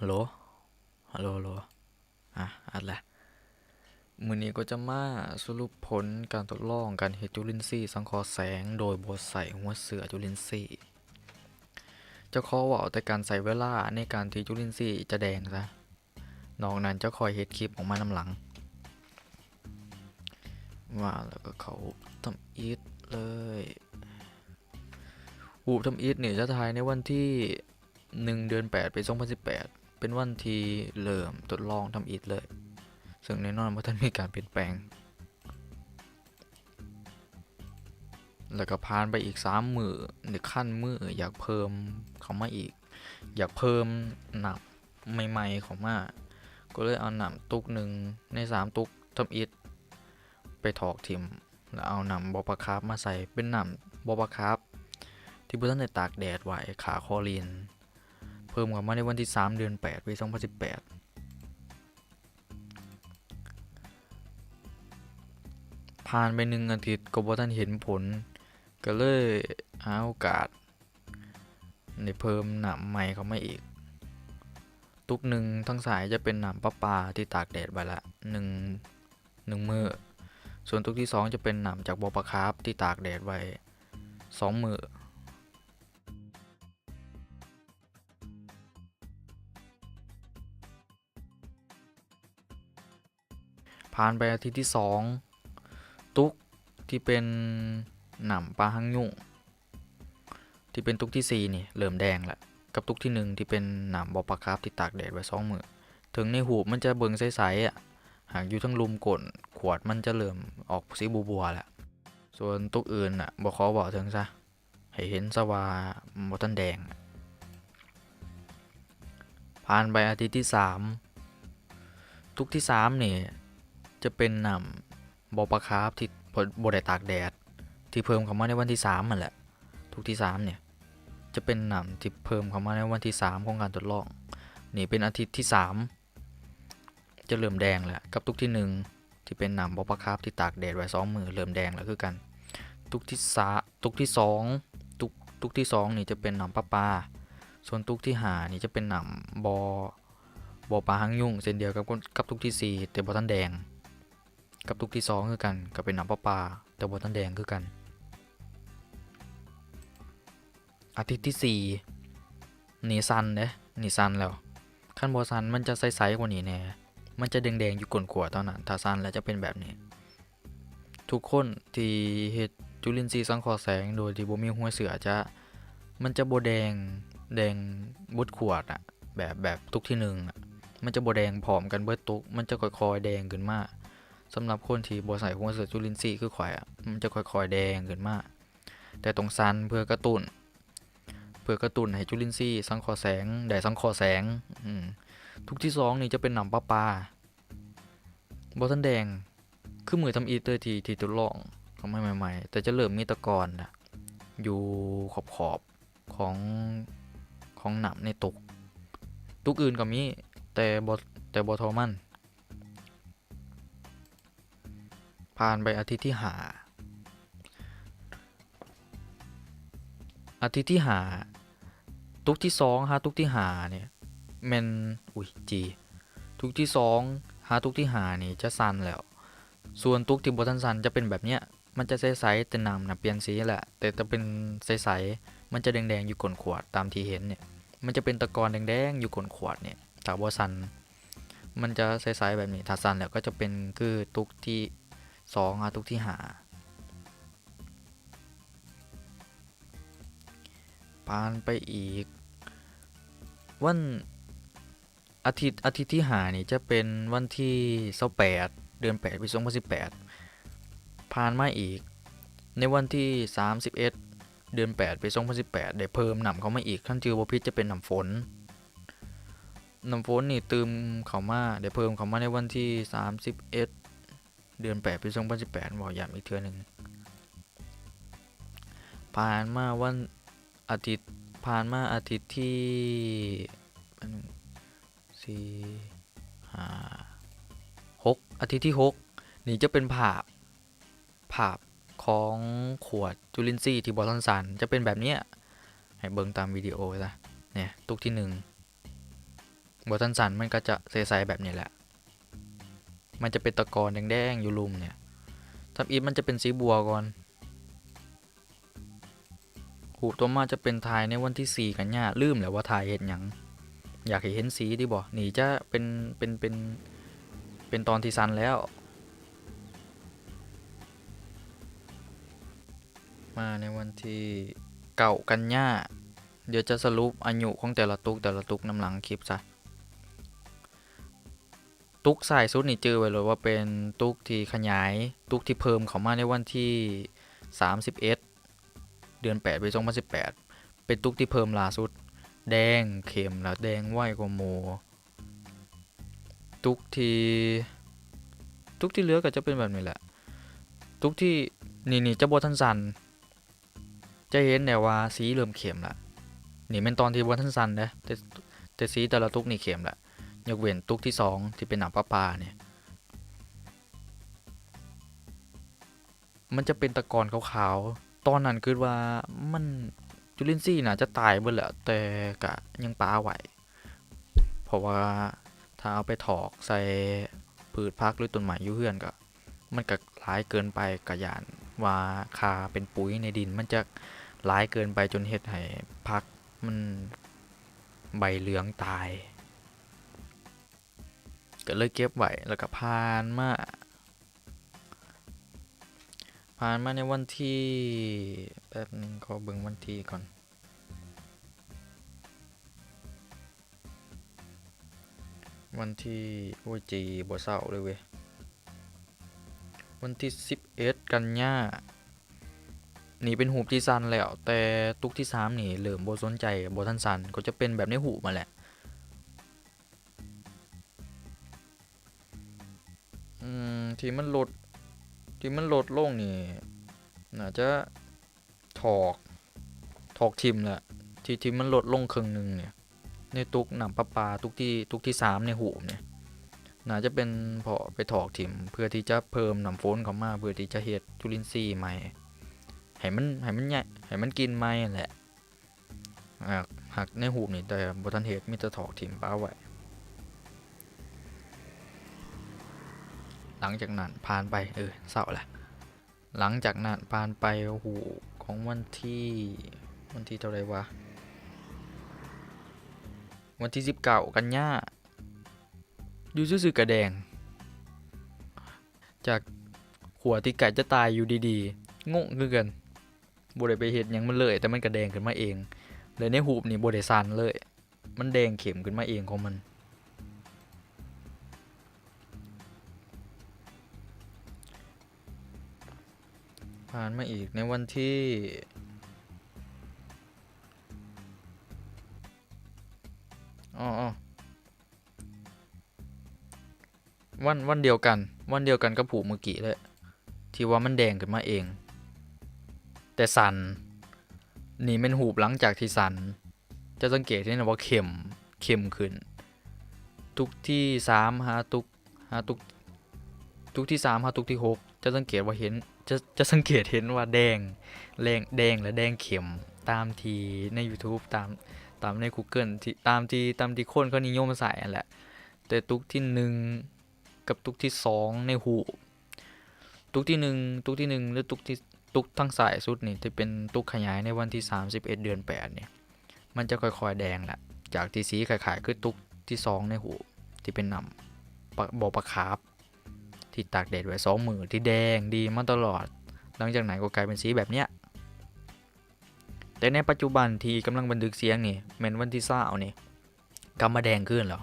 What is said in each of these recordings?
ໂຫຼ ຮັລໂຫຼ ຮັລໂຫຼ ອາ ອັດລະ. ມື້ນີ້ກໍຈະມາສະຫຼຸບຜົນການທົດລອງການເຮັດຈຸລິນຊີສັງເຄາະແສງໂດຍບໍ່ໃຊ້ຫົວເຊື້ອຈຸລິນຊີ. ຈະຂໍເວົ້າແຕ່ການໃຊ້ເວລາໃນການທີ່ຈຸລິນຊີຈະແດງຊະ, ນອກນັ້ນຈະຄ່ອຍເຮັດຄລິບອອກມານຳຫຼັງ. ມາແລ້ວກໍເຂົ້າຮູບທຳອິດເລີຍ. ຮູບທຳອິດນີ້ຈະຖ່າຍໃນວັນທີ ໜຶ່ງ ເດືອນແປດ ປີສອງພັນສິບແປດ ເປັນວັນທີ່ເລີ່ມທົດລອງທຳອິດເລີຍ, ເຊິ່ງແນ່ນອນບໍ່ທັນມີການປ່ຽນແປງ. ແລ້ວກໍຜ່ານໄປອີກສາມມື້ ໄດ້ຄັນມື ຢາກເພີ່ມເຂົ້າມາອີກ, ຢາກເພີ່ມນ້ຳໃໝ່ໆເຂົ້າມາ, ກໍເລີຍເອົານ້ຳຕຸກໜຶ່ງໃນສາມຕຸກທຳອິດໄປຖອກຖິ້ມ. ແລ້ວເອົານ້ຳບໍ່ປາຄາບມາໃສ່, ເປັນນ້ຳບໍ່ປາຄາບທີ່ບໍ່ທັນໄດ້ຕາກແດດໄວ້ ຂ້າຄລໍລີນ, ເພີ່ມເຂົ້າມາໃນວັນທີສາມ ເດືອນແປດ ປີສອງພັນສິບແປດ. ຜ່ານໄປໜຶ່ງອາທິດກໍບໍ່ທັນເຫັນຜົນ, ກໍເລີຍຫາໂອກາດ ໄດ້ເພີ່ມນ້ຳໃໝ່ເຂົ້າມາອີກ. ຕຸກໜຶ່ງທາງຊ້າຍຈະເປັນນ້ຳປະປາທີ່ຕາກແດດໄວ້ລະໜຶ່ງ ໜຶ່ງມື້, ສ່ວນຕຸກທີສອງຈະເປັນນ້ຳຈາກບໍ່ປາຄາບທີ່ຕາກແດດໄວ້ສອງມື້. ຜ່ານໄປອາທິດທີສອງ, ຕຸກທີ່ເປັນນ້ຳປາຫາງຍຸງ ທີ່ເປັນຕຸກທີສີ່ນີ້ເລີ່ມແດງລະ, ກັບຕຸກທີໜຶ່ງທີ່ເປັນນ້ຳບໍ່ປາຄາບທີ່ຕາກແດດໄວ້ສອງມື້. ເຖິງໃນຮູບມັນຈະເບິ່ງໃສໆ ອະ ຫາກຢູ່ທາງລຸ່ມກົ້ນຂວດມັນຈະເລີ່ມອອກສີບົວໆລະ. ສ່ວນຕຸກອື່ນນະ ບໍ່ຂໍເວົ້າເຖິງຊະ. ໃຫ້ເຫັນຊະວ່າບໍ່ທັນແດງ. ຜ່ານໄປອາທິດທີສາມ, ຕຸກທີສາມນີ້ຈະເປັນນ້ຳບໍ່ປາຄາບທີ່ບໍ່ ບໍ່ໄດ້ຕາກແດດ ທີ່ເພີ່ມເຂົ້າມາໃນວັນທີສາມຫັ້ນແຫຼະ. ຕຸກທີສາມນີ້ຈະເປັນນ້ຳທີ່ເພີ່ມເຂົ້າມາໃນວັນທີສາມຂອງການທົດລອງ. ນີ້ເປັນອາທິດທີສາມ ຈະເລີ່ມແດງແລ້ວ, ກັບຕຸກທີໜຶ່ງທີ່ເປັນນ້ຳບໍ່ປາຄາບທີ່ຕາກແດດໄວ້ສອງມື້ ເລີ່ມແດງແລ້ວຄືກັນ. ຕຸກທີສາມ ຕຸກທີສອງ ຕຸກ ຕຸກທີສອງນີ້ຈະເປັນນ້ຳປະປາ, ສ່ວນຕຸກທີຫ້ານີ້ຈະເປັນນ້ຳບໍ່ ບໍ່ປາຫາງຍຸງ ເຊັ່ນດຽວກັບ ກັບຕຸກທີສີ່ ແຕ່ບໍ່ທັນແດງ, ກັບຕຸກທີສອງຄືກັນ ກໍເປັນນ້ຳປະປາ ແຕ່ບໍ່ທັນແດງຄືກັນ. ອາທິດທີສີ່ ນີ້ສັ່ນເດ້ ນີ້ສັ່ນແລ້ວ. ຄັນບໍ່ສັ່ນມັນຈະໃສໆກວ່ານີ້ແດ່, ມັນຈະແດງໆຢູ່ກົ້ນຂວດເທົ່ານັ້ນ, ຖ້າສັ່ນແລ້ວຈະເປັນແບບນີ້. ທຸກຄົນທີ່ເຮັດຈຸລິນຊີສັງເຄາະແສງໂດຍທີ່ບໍ່ມີຫົວເຊື້ອຈະ ມັນຈະບໍ່ແດງ ແດງເບິດຂວດອະ ແບບ ແບບຕຸກທີໜຶ່ງອະ, ມັນຈະບໍ່ແດງພ້ອມກັນເບິດຕຸກ, ມັນຈະຄ່ອຍໆແດງຂຶ້ນມາ. ສຳລັບຄົນທີ່ບໍ່ໃຊ້ຫົວເຊື້ອຈຸລິນຊີຄືຂ້ອຍອະ ມັນຈະຄ່ອຍໆແດງຂຶ້ນມາ. ແຕ່ຕ້ອງສັ່ນເພື່ອກະຕຸ້ນ ເພື່ອກະຕຸ້ນໃຫ້ຈຸລິນຊີສັງເຄາະແສງ ໄດ້ສັງເຄາະແສງ. ອືມ ຕຸກທີສອງນີ້ຈະເປັນນ້ຳປະປາ ບໍ່ທັນແດງ ຄືມື້ທຳອິດເລີຍທີ່ ທີ່ທົດລອງເຂົ້າມາໃໝ່ໆ, ແຕ່ຈະເລີ່ມມີຕະກອນນະ ຢູ່ຂອບໆຂອງ ຂອງນ້ຳໃນຕຸກ. ຕຸກອື່ນກໍມີ ແຕ່ບໍ່ ແຕ່ບໍ່ທໍ່ມັນ. ຜ່ານໄປອາທິດທີຫ້າ, ອາທິດທີຫ້າ ຕຸກທີສອງຫາຕຸກທີຫ້ານີ້ແມ່ນ ອຸ້ຍ ຈີ ຕຸກທີສອງຫາຕຸກທີຫ້ານີ້ຈະສັ່ນແລ້ວ. ສ່ວນຕຸກທີ່ບໍ່ທັນສັ່ນຈະເປັນແບບເນີ້ຍ, ມັນຈະໃສໆ ແຕ່ນ້ຳນະປ່ຽນສີແລ້ວ, ແຕ່ຈະເປັນໃສໆ ມັນຈະແດງໆຢູ່ກົ້ນຂວດຕາມທີ່ເຫັນນີ້, ມັນຈະເປັນຕະກອນແດງໆຢູ່ກົ້ນຂວດນີ້ ຖ້າບໍ່ສັ່ນ. ມັນຈະໃສໆແບບນີ້, ຖ້າສັ່ນແລ້ວກໍຈະເປັນຄືຕຸກທີສອງຫາຕຸກທີຫ້າ. ຜ່ານໄປອີກ ວັນອາທິດ ອາທິດທີຫ້ານີ້ຈະເປັນວັນທີຊາວແປດ ເດືອນແປດ ປີສອງພັນສິບແປດ. ຜ່ານມາອີກ ໃນວັນທີສາມສິບເອັດ ເດືອນແປດ ປີສອງພັນສິບແປດ ໄດ້ເພີ່ມນ້ຳເຂົ້າມາອີກ, ຄັນຈື່ບໍ່ຜິດຈະເປັນນ້ຳຝົນ. ນ້ຳຝົນນີ້ຕື່ມເຂົ້າມາ ໄດ້ເພີ່ມເຂົ້າມາໃນວັນທີສາມສິບເອັດ ເດືອນແປດ ປີສອງພັນສິບແປດ ເວົ້າຢ້ຳອີກເທື່ອໜຶ່ງ. ຜ່ານມາວັນອາທິດ ຜ່ານມາອາທິດທີ ແປັບໜຶ່ງ ສີ່ ຫ້າ ຫົກ ອາທິດທີຫົກ ນີ້ຈະເປັນພາບ ພາບຂອງຂວດຈຸລິນຊີທີ່ບໍ່ທັນສັ່ນ ຈະເປັນແບບເນີ້ຍ. ໃຫ້ເບິ່ງຕາມວິດີໂອຊະ ນີ້ ຕຸກທີໜຶ່ງ ບໍ່ທັນສັ່ນ ມັນກໍຈະໃສໆແບບນີ້ແຫຼະ. ມັນຈະເປັນຕະກອນແດງໆຢູ່ລຸ່ມນີ້. ທຳອິດມັນຈະເປັນສີບົວກ່ອນ. ຮູບຕໍ່ມາຈະເປັນຖ່າຍໃນວັນທີສີ່ກັນຍາ. ລືມແລ້ວວ່າຖ່າຍເຮັດຫຍັງ. ຢາກໃຫ້ເຫັນສີຕິບໍ? ນີ້ຈະເປັນ ເປັນ ເປັນ ເປັນຕອນທີ່ສັ່ນແລ້ວ. ມາໃນວັນທີເກົ້າກັນຍາ. ດຽວຈະສະຫຼຸບອາຍຸຂອງແຕ່ລະຕຸກ ແຕ່ລະຕຸກນຳຫຼັງຄລິບຊະ. ຕຸກຊ້າຍສຸດນີ້ຈື່ໄວ້ໂລດວ່າເປັນຕຸກທີ່ຂະຫຍາຍ, ຕຸກທີ່ເພີ່ມເຂົ້າມາໃນວັນທີສາມສິບເອັດ ເດືອນແປດ ປີສອງພັນສິບແປດ ເປັນຕຸກທີ່ເພີ່ມຫຼ້າສຸດ, ແດງເຂັ້ມ ແລະ ແດງໄວກວ່າໝູ່. ຕຸກທີ່ ຕຸກທີ່ເຫຼືອກໍຈະເປັນແບບນີ້ແຫຼະ. ຕຸກທີ່ ນີ້ ນີ້ຈະບໍ່ທັນສັ່ນ. ຈະເຫັນໄດ້ວ່າສີເລີ່ມເຂັ້ມລະ. ນີ້ແມ່ນຕອນທີ່ບໍ່ທັນສັ່ນເດ້ ແຕ່ ແຕ່ສີແຕ່ລະຕຸກນີ້ເຂັ້ມລະ, ຍົກເວັ້ນຕຸກທີສອງທີ່ເປັນນ້ຳປະປານີ້. ມັນຈະເປັນຕະກອນຂາວໆ. ຕອນນັ້ນຄິດວ່າມັນ ຈຸລິນຊີໜ້າຈະຕາຍເບິດແລ້ວ, ແຕ່ກະຍັງປະໄວ້. ເພາະວ່າຖ້າເອົາໄປຖອກໃສ່ພືດຜັກ ຫຼື ຕົ້ນໄມ້ຢູ່ເຮືອນ ກໍ ມັນກໍຫຼາຍເກີນໄປ, ກໍຢ້ານວ່າຄ່າເປັນປຸຍໃນດິນມັນຈະຫຼາຍເກີນໄປ ຈົນເຮັດໃຫ້ຜັກມັນໃບເຫຼືອງຕາຍ, ກໍເລີຍເກັບໄວ້. ແລ້ວກໍຜ່ານມາ ຜ່ານມາໃນວັນທີ ແປັບໜຶ່ງ ຂໍເບິ່ງວັນທີກ່ອນ. ວັນທີ ໂອ້ຍ ຈີ່ບໍ່ເຊົາເລີຍເວີຍ. ວັນທີສິບເອັດກັນຍາ. ນີ້ເປັນຮູບທີ່ສັ່ນແລ້ວ, ແຕ່ຕຸກທີສາມນີ້ເລີ່ມບໍ່ສົນໃຈ, ບໍ່ທັນສັ່ນ, ກໍຈະເປັນແບບໃນຮູບຫັ້ນແຫຼະ. ອືມ ທີ່ມັນລົດ ທີ່ມັນລົດລົງນີ້ ໜ້າຈະ ຖອກ ຖອກຖິ້ມແຫຼະ ທີ່ ທີ່ມັນລົດລົງເຄິ່ງໜຶ່ງນີ້ ໃນຕຸກນ້ຳປະປາ ຕຸກທີ່ ຕຸກທີສາມໃນຮູບນີ້ ໜ້າຈະເປັນເພາະໄປຖອກຖິ້ມ ເພື່ອທີ່ຈະເພີ່ມນ້ຳຝົນເຂົ້າມາ ເພື່ອທີ່ຈະເຮັດຈຸລິນຊີໃໝ່ ໃຫ້ມັນ ໃຫ້ມັນໃຫຍ່ ໃຫ້ມັນກິນໃໝ່ຫັ້ນແຫຼະ. ຫາກ ຫາກໃນຮູບນີ້ ແຕ່ບໍ່ທັນເຮັດ ມີແຕ່ຖອກຖິ້ມປະໄວ້. ຫຼັງຈາກນັ້ນຜ່ານໄປ ເອີ ເຊົາລະ. ຫຼັງຈາກນັ້ນຜ່ານໄປ ຮູບຂອງວັນທີ ວັນທີເທົ່າໃດວະ? ວັນທີສິບເກົ້າກັນຍາ ຢູ່ຊື່ໆກະແດງ ຈາກຂົວທີ່ໃກ້ຈະຕາຍຢູ່ດີໆ ງົງຄືກັນ ບໍ່ໄດ້ໄປເຮັດຫຍັງມັນເລີຍ ແຕ່ມັນກະແດງຂຶ້ນມາເອງ ແລະໃນຮູບນີ້ບໍ່ໄດ້ສັ່ນເລີຍ ມັນແດງເຂັ້ມຂຶ້ນມາເອງຂອງມັນ. ຜ່ານມາອີກໃນວັນທີ ອໍ ອໍ ວັນ ວັນດຽວກັນ ວັນດຽວກັນກັບຮູບເມື່ອກີ້ເລີຍ ທີ່ວ່າມັນແດງຂຶ້ນມາເອງ ແຕ່ສັ່ນ. ນີ້ແມ່ນຮູບຫຼັງຈາກທີ່ສັ່ນ. ຈະສັງເກດເຫັນວ່າເຂັ້ມ ເຂັ້ມຂຶ້ນ ຕຸກທີສາມຫາຕຸກ ຫາຕຸກ ຕຸກທີສາມຫາຕຸກທີຫົກ ຈະສັງເກດວ່າເຫັນ ຈະ ຈະສັງເກດເຫັນວ່າແດງ ແດງ ແດງ ແລະ ແດງເຂັ້ມ ຕາມທີ່ໃນຢູທູບ ຕາມ ຕາມໃນກູເກີນ ທີ່ ຕາມທີ່ ຕາມທີ່ຄົນເຂົານິຍົມໃຊ້ຫັ້ນແຫຼະ. ແຕ່ຕຸກທີໜຶ່ງ ກັບຕຸກທີສອງໃນຮູບ ຕຸກທີໜຶ່ງ ຕຸກທີໜຶ່ງ ຫຼື ຕຸກທີ່ ຕຸກທາງຊ້າຍສຸດນີ້ ທີ່ເປັນຕຸກຂະຫຍາຍໃນວັນທີສາມສິບເອັດເດືອນແປດນີ້ ມັນຈະຄ່ອຍໆແດງລະ ຈາກທີ່ສີຄ້າຍໆຄືຕຸກທີສອງໃນຮູບ ທີ່ເປັນນ້ຳປະ ບໍ່ປາຂາບ ທີ່ຕາກແດດໄວ້ສອງມື້ ທີ່ແດງດີມາຕະຫຼອດ. ຫຼັງຈາກນັ້ນກໍກາຍເປັນສີແບບເນີ້ຍ. ແຕ່ໃນປັດຈຸບັນທີ່ກຳລັງບັນທຶກສຽງນີ້ ແມ່ນວັນທີຊາວນີ້ ກັບມາແດງຄືນແລ້ວ.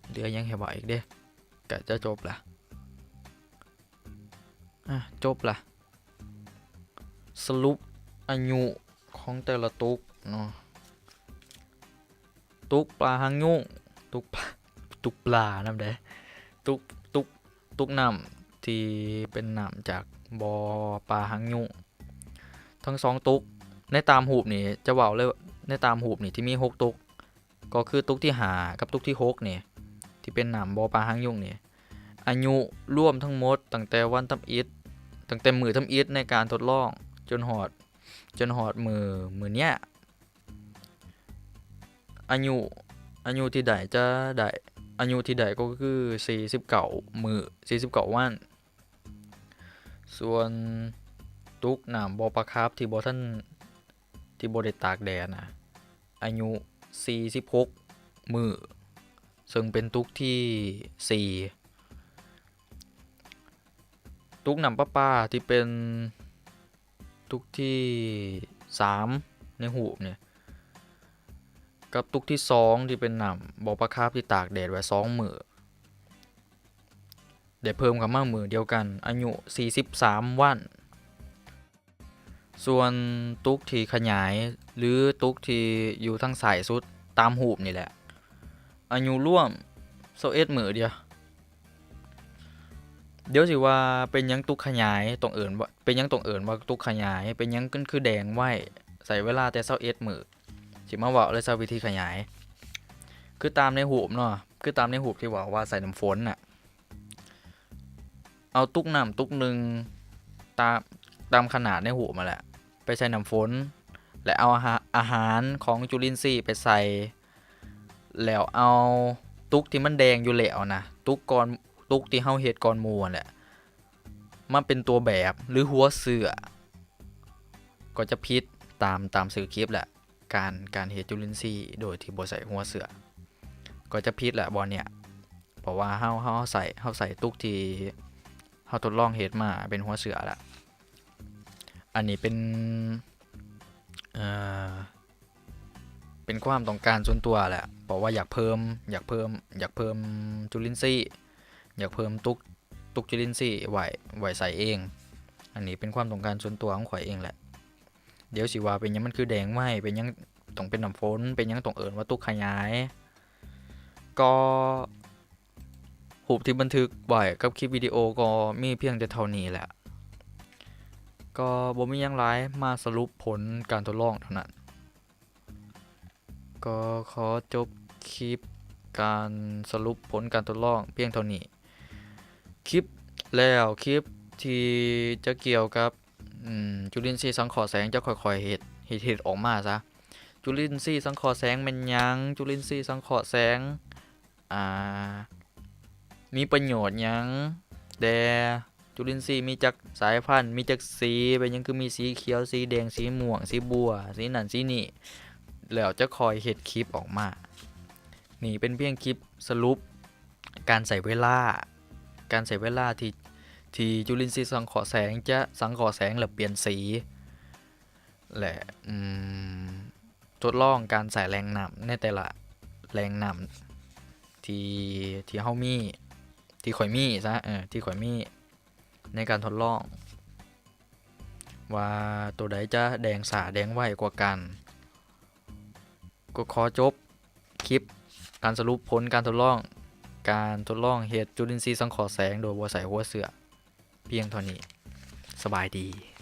ເຫຼືອຫຍັງໃຫ້ເວົ້າອີກເດ້? ກະຈະຈົບລະ ອ່ະ ຈົບລະ. ສະຫຼຸບອາຍຸຂອງແຕ່ລະຕຸກເນາະ. ຕຸກປາຫາງຍຸງ ຕຸກປາ ຕຸກປານຳເດ້ ຕຸກ ຕຸກ ຕຸກນ້ຳທີ່ເປັນນ້ຳຈາກບໍ່ປາຫາງຍຸງ ທັງສອງຕຸກ. ໃນຕາມຮູບນີ້ຈະເວົ້າເລີຍ ໃນຕາມຮູບນີ້ທີ່ມີຫົກຕຸກ ກໍຄືຕຸກທີຫ້າກັບຕຸກທີຫົກນີ້ ທີ່ເປັນນ້ຳບໍ່ປາຫາງຍຸງນີ້ ອາຍຸລວມທັງໝົດຕັ້ງແຕ່ວັນທຳອິດ ຕັ້ງແຕ່ມື້ທຳອິດໃນການທົດລອງ ຈົນຮອດ ຈົນຮອດມື້ ມື້ເນີ້ຍ ອາຍຸ ອາຍຸທີ່ໄດ້ຈະໄດ້ ອາຍຸທີ່ໄດ້ກໍຄືສີ່ສິບເກົ້າມື້ ສີ່ສິບເກົ້າວັນ. ສ່ວນຕຸກນ້ຳບໍ່ປາຄາບທີ່ບໍ່ທັນ ທີ່ບໍ່ໄດ້ຕາກແດດນະ ອາຍຸສີ່ສິບຫົກມື້ ເຊິ່ງເປັນຕຸກທີສີ່. ຕຸກນ້ຳປະປາທີ່ເປັນຕຸກທີສາມໃນຮູບນີ້ ກັບຕຸກທີສອງທີ່ເປັນນ້ຳບໍ່ປາຄາບທີ່ຕາກແດດໄວ້ສອງມື້ ໄດ້ເພີ່ມເຂົ້າມາມື້ດຽວກັນ ອາຍຸສີ່ສິບສາມວັນ. ສ່ວນຕຸກທີ່ຂະຫຍາຍ ຫຼື ຕຸກທີ່ຢູ່ທາງຊ້າຍສຸດຕາມຮູບນີ້ແຫຼະ ອາຍຸລວມຊາວເອັດມື້ດຽວ. ດຽວຊິວ່າເປັນຫຍັງຕຸກຂະຫຍາຍ ຕ້ອງເອີ້ນວ່າ ເປັນຫຍັງຕ້ອງເອີ້ນວ່າຕຸກຂະຫຍາຍ ເປັນຫຍັງມັນຄືແດງໄວ ໃຊ້ເວລາແຕ່ຊາວເອັດມື້. ຊິມາເວົ້າເລີຍຊະ ວິທີຂະຫຍາຍ ຄືຕາມໃນຮູບເນາະ ຄືຕາມໃນຮູບທີ່ເວົ້າວ່າໃສ່ນ້ຳຝົນນະ ເອົາຕຸກນ້ຳຕຸກໜຶ່ງ ຕາມ ຕາມຂະໜາດໃນຮູບຫັ້ນແຫຼະ ໄປໃສ່ນ້ຳຝົນ ແລະ ເອົາອາຫາ ອາຫານຂອງຈຸລິນຊີໄປໃສ່ ແລ້ວເອົາຕຸກທີ່ມັນແດງຢູ່ແລ້ວນະ ຕຸກກ່ອນ ຕຸກທີ່ເຮົາເຮັດກ່ອນໝູ່ຫັ້ນແຫຼະ ມາເປັນຕົວແບບ ຫຼື ຫົວເຊື້ອ ກໍຈະຜິດຕາມ ຕາມຊື່ຄລິບແຫຼະ ການ ການເຮັດຈຸລິນຊີໂດຍທີ່ບໍ່ໃສ່ຫົວເຊື້ອ ກໍຈະຜິດແຫຼະບ່ອນເນີ້ຍ ເພາະວ່າເຮົາ ເຮົາໃສ່ ເຮົາໃສ່ຕຸກທີ່ເຮົາທົດລອງເຮັດມາເປັນຫົວເຊື້ອແລ້ວ. ອັນນີ້ເປັນ ເອີ ເປັນຄວາມຕ້ອງການສ່ວນຕົວແຫຼະ ເພາະວ່າຢາກເພີ່ມ ຢາກເພີ່ມ ຢາກເພີ່ມຈຸລິນຊີ ຢາກເພີ່ມຕຸກ ຕຸກຈຸລິນຊີໄວ້ ໄວ້ໃສ່ເອງ. ອັນນີ້ເປັນຄວາມຕ້ອງການສ່ວນຕົວຂອງຂ້ອຍເອງແຫຼະ. ດຽວຊິວ່າເປັນຫຍັງມັນຄືແດງໄວ ເປັນຫຍັງຕ້ອງເປັນນ້ຳຝົນ ເປັນຫຍັງຕ້ອງເອີ້ນວ່າຕຸກຂະຫຍາຍ ກໍຮູບທີ່ບັນທຶກໄວ້ກັບຄລິບວິດີໂອກໍມີພຽງແຕ່ເທົ່ານີ້ແຫຼະ ກໍບໍ່ມີຫຍັງຫຼາຍ ມາສະຫຼຸບຜົນການທົດລອງເທົ່ານັ້ນ. ກໍຂໍຈົບຄລິບການສະຫຼຸບຜົນການທົດລອງພຽງເທົ່ານີ້. ຄລິບແລ້ວ ຄລິບທີ່ຈະກ່ຽວກັບ ອືມ ຈຸລິນຊີສັງເຄາະແສງ ຈະຄ່ອຍໆເຮັດ ເຮັດ ເຮັດອອກມາຊະ. ຈຸລິນຊີສັງເຄາະແສງແມ່ນຫຍັງ? ຈຸລິນຊີສັງເຄາະແສງ ອ່າ ມີປະໂຫຍດຫຍັງແດ່? ຈຸລິນຊີມີຈັກສາຍພັນ? ມີຈັກສີ? ເປັນຫຍັງຄືມີສີຂຽວ, ສີແດງ, ສີມ່ວງ, ສີບົວ, ສີນັ້ນສີນີ້? ແລ້ວຈະຄ່ອຍເຮັດຄລິບອອກມາ. ນີ້ເປັນພຽງຄລິບສະຫຼຸບການໃຊ້ເວລາ, ການໃຊ້ເວລາທີ່ ທີ່ຈຸລິນຊີສັງເຄາະແສງຈະສັງເຄາະແສງແລ້ວປ່ຽນສີ ແລະ ອືມ ທົດລອງການໃຊ້ແຫຼ່ງນ້ຳໃນແຕ່ລະແຫຼ່ງນ້ຳທີ່ ທີ່ເຮົາມີ ທີ່ຂ້ອຍມີຊະ ເອີ ທີ່ຂ້ອຍມີໃນການທົດລອງ ວ່າໂຕໃດຈະແດງຊ້າແດງໄວກວ່າກັນ. ກໍຂໍຈົບຄລິບການສະຫຼຸບຜົນການທົດລອງ ການທົດລອງເຮັດຈຸລິນຊີສັງເຄາະແສງໂດຍບໍ່ໃຊ້ຫົວເຊື້ອພຽງເທົ່ານີ້. ສະບາຍດີ.